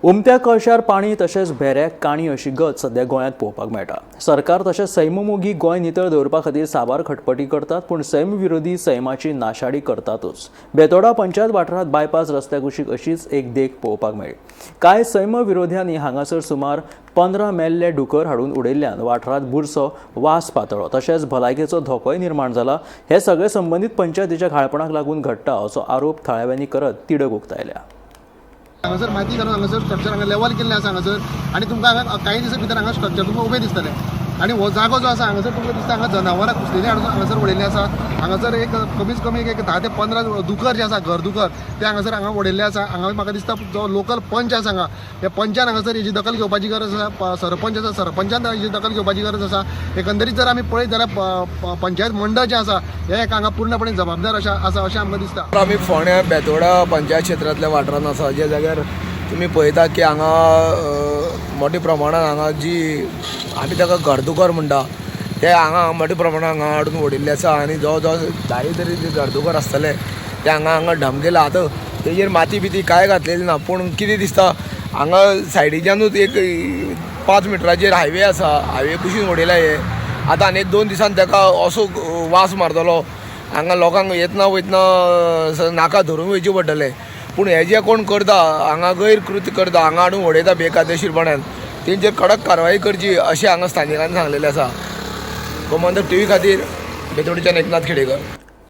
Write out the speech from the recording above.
उमत्या कळशार पाणी तशेंच भेऱ्याक काणी अशी गत सध्या गोंयांत पळोवपाक मेळटा. सरकार तशेंच सैममोगी गोंय नितळ दवरपा खातीर साबार खटपटी करतात, पूण सैम विरोधी सैमाची नाशाडी करतातूच. बेतोडा पंचायत वाठारांत बायपास रस्त्या कुशीक अशीच एक देख पळोवपाक मेळ्ळी. कांय सैम विरोध्यांनी हांगासर सुमार 15 मेल्ले डुकर हाडून उडयल्ल्यान वाठारांत बुरसो वास पातळ्ळो, तशेंच भलायकेचो धोकोय निर्माण जाला. हे सगळे संबंदीत पंचायतीच्या घाळपणाक लागून घडटा असो आरोप थळाव्यांनी करत तिडक उक्तायल्या. हांगासर माती घालून हांगासर स्ट्रक्चर हांगा लेवल केल्लें आसा हांगासर आनी तुमकां हांगा कांय दिसां भितर हांगा स्ट्रक्चर तुमकां उबें दिसतलें. आनी हो जागो जो आसा हांगासर तुमकां दिसता हांगा जनावरां कुसलेलीं हाडून हांगासर उडयल्लीं आसा. हांगासर एक कमीत कमी एक 10 ते 15 दुकर जे आसा घर दुकर ते हांगासर हांगा उडयल्ले आसा. हांगा म्हाका दिसता जो लोकल पंच आसा हांगा त्या पंचान हांगासर हेजी दखल घेवपाची गरज आसा. सरपंच आसा, सरपंचान हेजी दखल घेवपाची गरज आसा. एकंदरीत जर आमी पळयत जाल्यार पंचायत मंडळ जें आसा हें एक हांगा पूर्णपणे जबाबदार अशें आसा अशें आमकां दिसता. आमी फोंड्या बेतोडा पंचायत क्षेत्रांतल्या वाठारांत आसा, ज्या जाग्यार तुमी पळयता की हांगा मोठ्या प्रमाणान हांगा जी आमी ताका घरदुकर म्हणटा ते हांगा मोठ्या प्रमाणान हांगा हाडून उडयल्ले आसा. आनी जवळ जवळ 10 तरी जे घरदुकर आसतले ते हांगा हांगा ढमकेला. आतां तेजेर माती बिती कांय घातलेली ना, पूण कितें दिसता हांगा सायडीच्यानूच एक 5 मिटराचेर हायवे आसा, हायवे कुशीन उडयला हे. आतां आनी एक 2 दिसान ताका असो वास मारतलो, हांगा लोकांक येतना वयतना नाका धरून वयचें पडटलें. पूण हे जे कोण करता हांगा गैरकृत्य करता, हांगा हाडून उडयता बेकायदेशीरपणान, तेंचेर कडक कारवाई करची अशें हांगा स्थानिकांनी सांगलेलें आसा. गोमंतक टीव्ही खातीर बेतोडच्यान एकनाथ खेडेकर.